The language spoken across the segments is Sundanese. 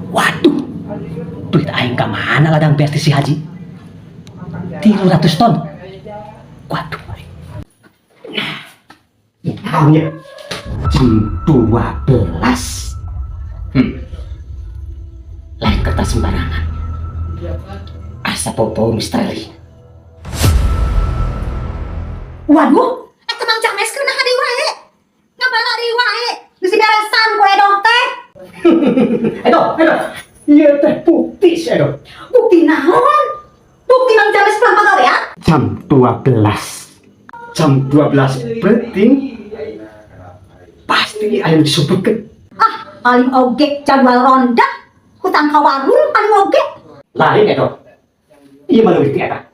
Waduh, duit aing ka mana ladang beas si Haji? 300 ton. Waduh. Nah, jam 12. Lain kertas sembarangan. Asa bau misteri. Waduh, eta Mang James keur naha deui wae. Ngabala deui wae. Geus diberesan ku Edoh teh. Edo, Edo. Ieu teh bukti si Edo. Bukti naon? Bukti Mang James pulang pagawean? Jam 12. Jam 12 berarti pasti aya disebutkan. Ah, paling oge jadwal ronda. Hutang ka warung paling oge. Lain Edo. Ieu mah leuwih ti eta.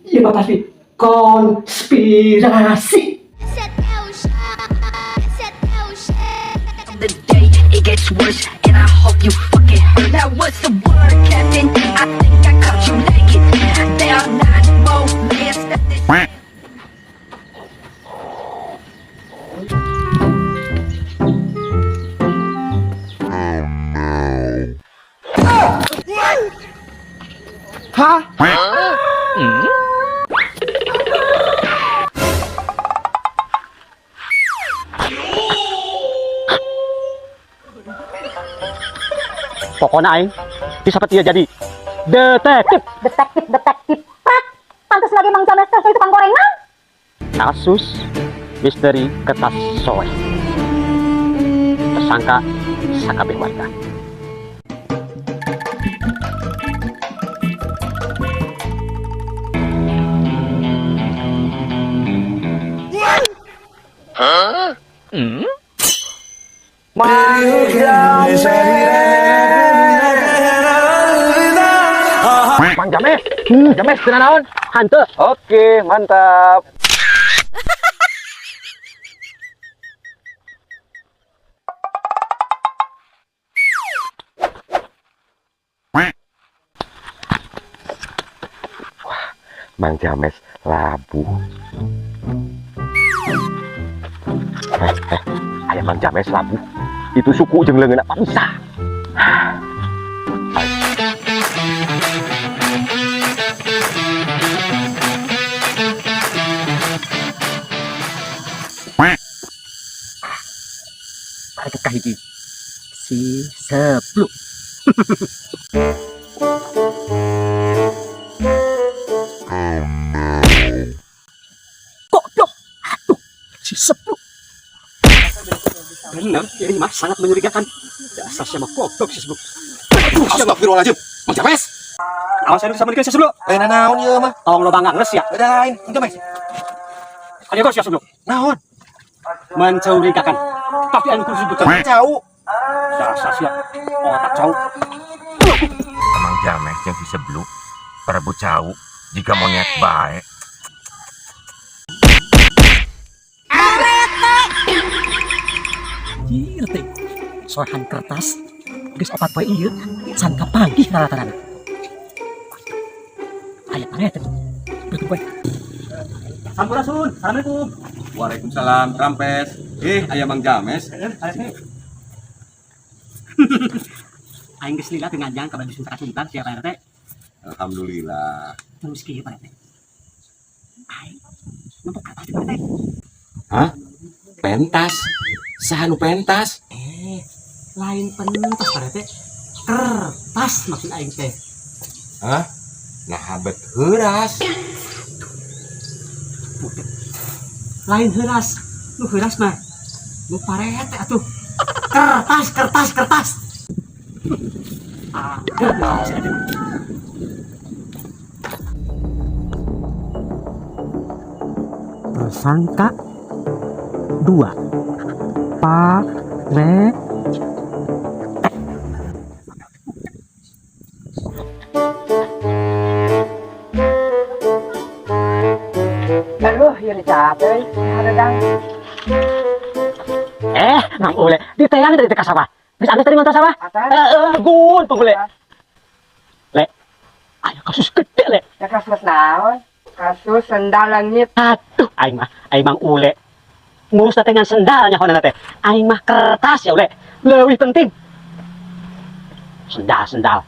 Ieu mah pasti konspirasi. The day it gets worse, and I hope you fucking heard. Now what's the word, Captain? I think I caught you naked. There are nine more layers that this. Hah? Pokoknya aing bisa ieu jadi detektif. Detektif detektif. Prak. Pantes lagi Mang James teh jadi tukang gorengan. Kasus misteri kertas soeh. Tersangka sakabeh warga. Mang James, James, cenah naon? Hanteu. Oke, mantap. Wah, Mang James labuh. Aya Mang James labuh. Itu suku jeung leungeun apa bisa? Karek kahiji. Si Sebluk. Goblok. Aduh, si Sebluk. Benar, ini mah sangat mencurigakan. Dasar siapa goblok si Sebluk. Aduh, siapa? Astagfirullahaladzim, Mang James. Awas saya bisa menikah si Sebluk. Eh, naon ieu mah? Tong lo bangga ngeres ya. Bedain, Mang James. Ayo kau si Sebluk. Naon? Mencurigakan. Tapi anu kudu sebutkan. Cau. Dasar siap. Otak cau. Mang James jeung si Sebluk perebut cau jika monyet bae. Ieu teh sohan kertas geus opat poe ieu can kapanggih rata-rata. Aya parete tuh. Betul poe. Sampurasun. Assalamualaikum. Waalaikumsalam, Rampes. Aya Mang James. Aing geus lila teu nganjang ka baju sakasuntang sia Pak RT. Alhamdulillah. Terus kieu Pak RT. Aing nempo kertas di Pak RT. Hah? Pentas? Saha nu pentas? Lain pentas Pak RT. Kertas maksud aing teh. Hah? Nah, bet heuras. Budak. Lain heuras. Nu heuras mah. Nu parete atuh. Kertas, kertas, kertas. Ah, kertas. Tersangka 2. Pak Re. Aduh, ya capek, ada. Mang Ule, diteang dari teka sawah. Bisa anda tadi ngontra sawah? Atas. Gun, Bang Ule. Le, ayo kasus gede, Le. Ya kasus naon? Kasus sendal langit. Aduh, aing mah, aing Mang Ule. Ngurus teh ngan sendal nyaho teh. Aing mah kertas ya ule. Leuwih penting. Sendal sendal.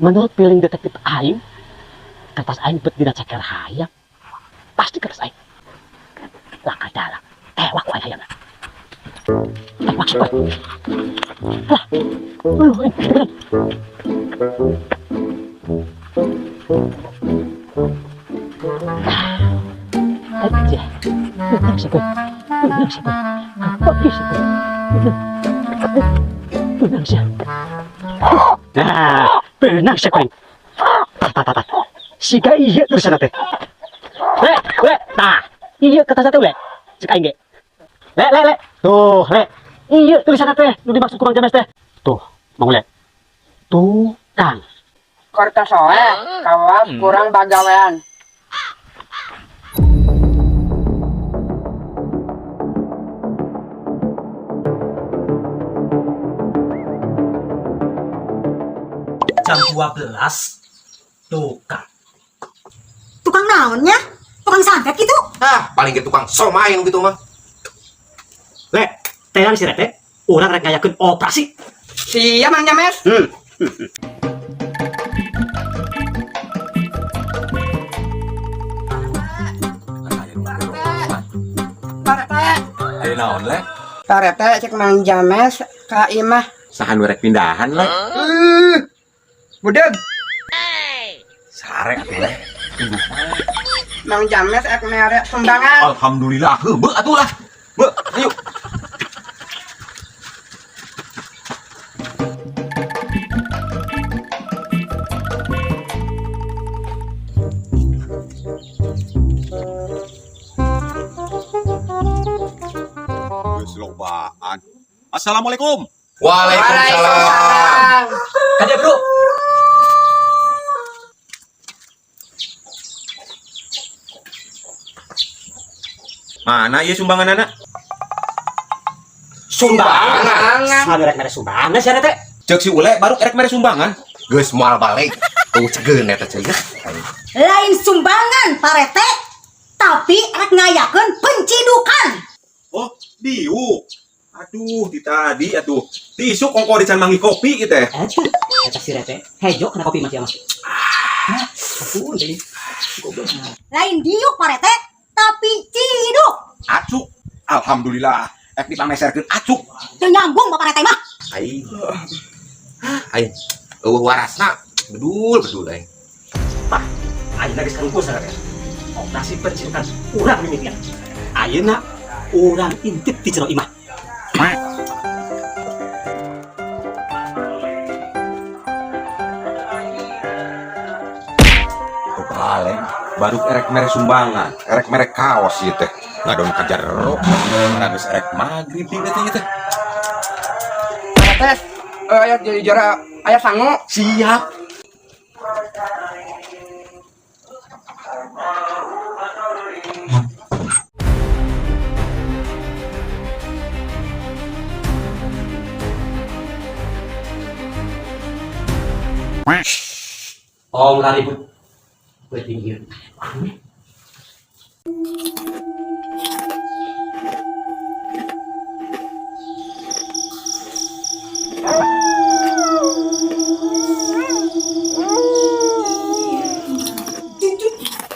Menurut feeling detektif aing, kertas aing bet dina ceker hayam. Pasti kertas aing. Laka dalam. Tewak wae hayamna. Tewak sih. Lah. Aduh, aing beneran. Aja. Benang sih, benang sih, apa sih, benang sih. Nah, benang sih, tah, tah, tah. Siga iya tulisan teh. Le, le, nah, iya kertas teh le. Cek aing ge. Le, le, le. Tuh, le. Iya tulisan teh, nu dimaksud ku Mang James teh. Tuh, mau le. Tukang. Kertas wae, kawas kurang bagawean. Jam 12 tukang. Tukang naonnya? Tukang santet gitu? Ah, paling ge tukang somai nu gitu mah. Le, teang si Rete, urang rek ngayakeun operasi. Siap, Mang James. Parete. Aya naon le? Parete cek Mang James ka imah. Saha nu rek pindahan le? Budeg. Sare atuh le. Mang James ek mere sumbangan. Alhamdulillah, heuh beuh atuh lah. Beuh, ayo. Geus lobaan. Assalamualaikum. Waalaikumsalam. Kade, Bro. Mana ieu sumbangan anak? Sumbangan. Saha nu rek mere sumbangan sia Rete? Cek si Ule baru erek mere sumbangan. Geus moal balik. Tuh cegeun eta ceuy. Lain sumbangan, Parete. Tapi rek ngayakeun pencidukan. Oh, diuk. Aduh, di tadi atuh. Ti isuk ongko di can manggih kopi ieu teh. Eta, eta si Rete. Hejo kana kopi mah sia mah. Hah, ampun deui. Goblok. Lain diuk, Parete, tapi ciduk. Acuk. Alhamdulillah. Ek dipameserkeun acuk. Teu nyambung Bapak Rete mah. Aing. Aing. Eueuh warasna. Bedul bedul aing. Tah, ayeuna geus karungkul sia Rete. Operasi pencidukan urang mimitian. Ayeuna urang intip di jero imah. Tuh balik. Baru erek mere sumbangan, erek mere kaos ieu teh. Ngadon ka jero. Geus erek magrib di teh ieu teh. Parete, aya jadi jora aya sangu. Siap. Om ribut. Penting ieu.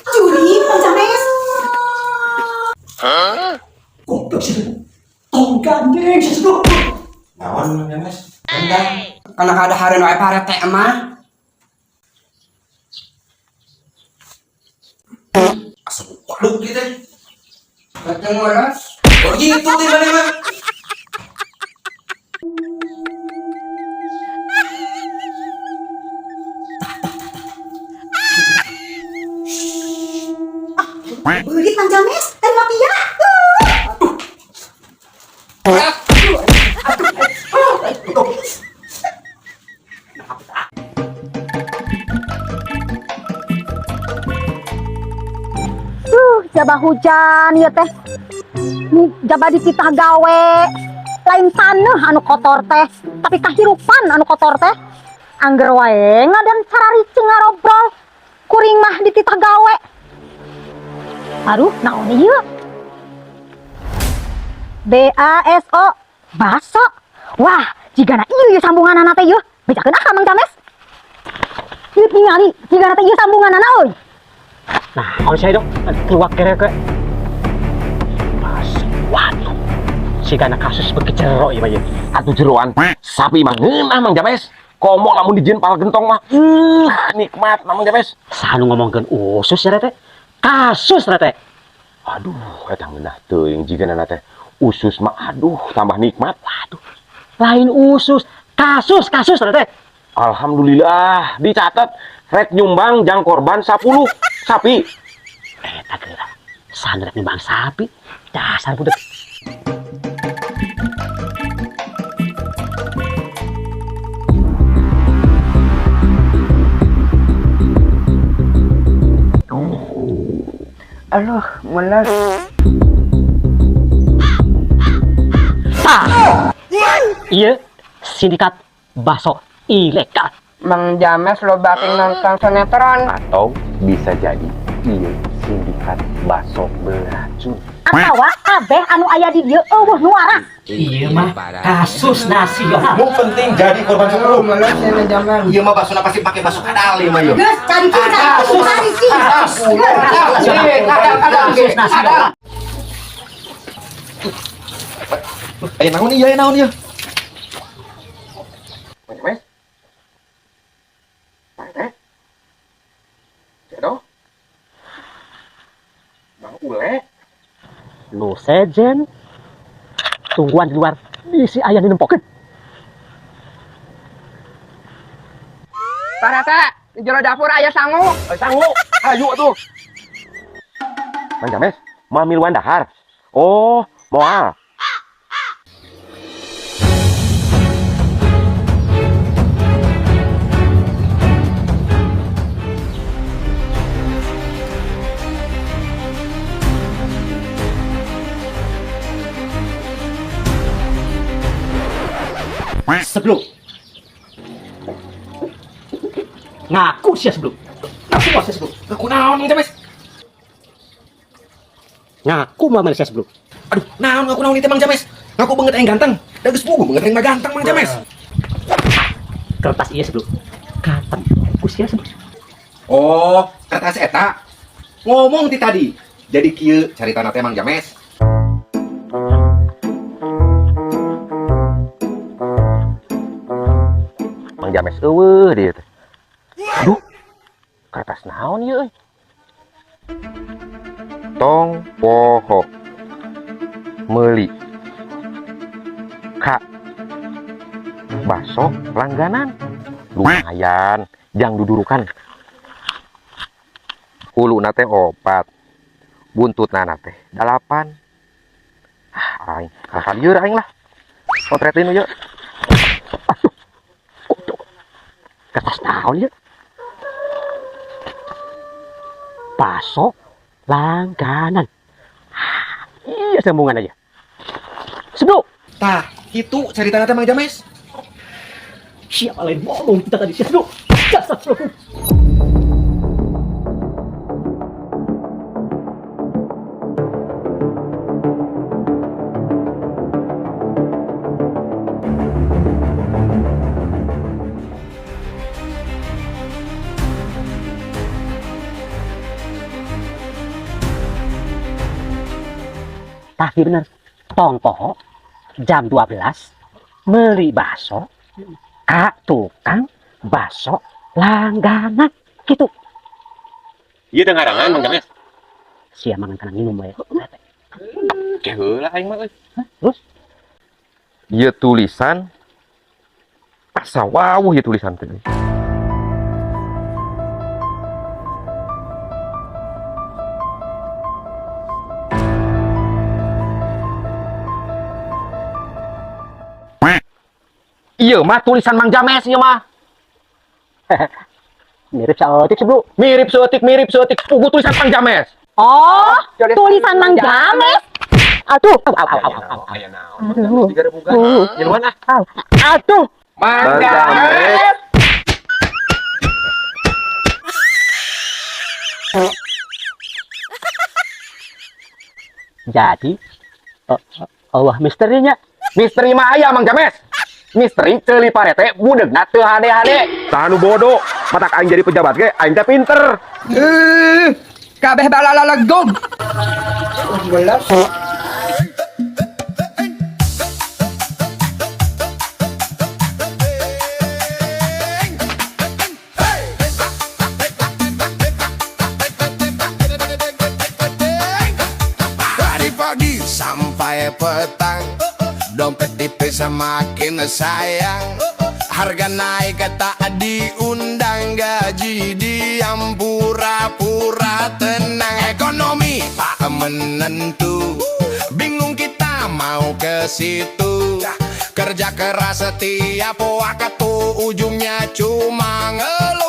Curi, Mang James. Goblok sih. Tong gandeng sih goblok. Naon Mang James? Rendang. Kana kadahareun wae Parete mah. Asup waduk ieu teh. Beuteung ngurus. Oh gitu teh maneh mah. Beurit Mang James, lain mafia. Jaba hujan ya teh. Jaba dititah gawe. Lain taneuh anu kotor teh, tapi kahirupan anu kotor teh. Angger wae ngadan cararicing ngarobrol. Kuring mah dititah gawe. Aduh, naon ieu? BASO, baso. Wah, jigana ieu ye sambunganana teh ieu. Bejakeun ah ka Mang James. Ieu tingali, jigana teh ieu sambunganana euy. Nah, kalau saya dong keluar kere ke. Baso. Waduh. Sigana kasus beuki jero ieu mah ieu. Atuh jeroan sapi mah ngeunah, Mang James. Komo lamun dijieun pal gentong mah. Nikmat, Mang James. Saha nu ngomongkeun usus ya teh? Kasus ya teh. Aduh, eta ngeunah teuing jigana teh. Usus mah aduh tambah nikmat. Waduh. Lain usus, kasus kasus ya teh. Alhamdulillah dicatat rek nyumbang jang korban 10 sapi. Eta geura. Saha rek nyumbang sapi? Dasar budak. Aduh, mules. Tah. Iya, sindikat baso ilegal. Mang James loba king nonton sinetron. Atau bisa jadi iya sindikat baso beracun. Atawa kabeh anu aya di dieu euweuh nu waras. Iya mah kasus nasional. Nu penting jadi korban Aduh, 10. mules ini James. Ieu mah basona pasti pakai baso kadal ieu mah ieu. Geus cari cing, cari cing, cari cing. Kasus nasional. Aya naon ieu, aya naon ieu? Mang James. Pak Teh. Cedo. Bang Ule. Nu sejen tungguan di luar bisi aya nu nempokeun. Pak Rete, di jero dapur aya sangu. Eh, sangu, hayu atuh. Mang James, moal miluan dahar. Oh, moal. Sebelum ngaku sia sebelum ngaku mah sia sebelum Ngaku naon, Mang James? Ngaku mah sia sebelum. Aduh, naon ngaku naon ieu teh, Mang James? Ngaku beungeut aing ganteng. Da geus puguh beungeut aing mah ganteng, Mang James. Kertas iya sebelum katem ku sia sebelum. Oh, kertas eta. Ngomong ti tadi. Jadi kieu caritana teh, Mang James. Mang James euweuh dieu teh. Aduh. Kertas naon ieu euy? Tong poho meuli ka baso langganan. Lumayan jang dudurukan. Huluna teh 4, buntutna teh 8. Ah, aing kalah lieur aing lah. Potretin ieu. Aduh. Kertas naon ieu? Baso langganan. Ah, iya sambungan aja. Sebelum. Tah, itu caritana teh, Mang James. Siapa lain ngomong kita tadi sebelum. Dasar sebelum. Tah, iya bener. Tong poho jam 12 beli bakso ka tukang bakso langganan gitu. Ieu teh ngarangan, Mang James. Sia mangan kana minum we. Ke heula aing mah euy. Terus? Ieu tulisan asa wawuh ieu tulisan teh. Ieu mah tulisan Mang James ieu mah. Mirip saeutik sebelum. Mirip saeutik, mirip saeutik. Puguh tulisan Mang James. Oh, tulisan Mang James. Aduh, Au au au au au. Aya naon? Digarebugan. Nyeluan ah. Aduh. Mang James. Jadi oh, oh, misterinya. Misteri mah aya, Mang James. Misteri ceuli parete budegna teu hade-hade. Saha nu bodoh? Matak aing jadi pejabat ge aing teh pinter. Eh, kabeh balalalegug. Mules. Dari pagi sampai petang, dompet tipis semakin sayang. Harga naik tak diundang, gaji diam pura-pura tenang. Ekonomi tak menentu, bingung kita mau ke situ. Kerja keras setiap waktu, ujungnya cuma ngeluh.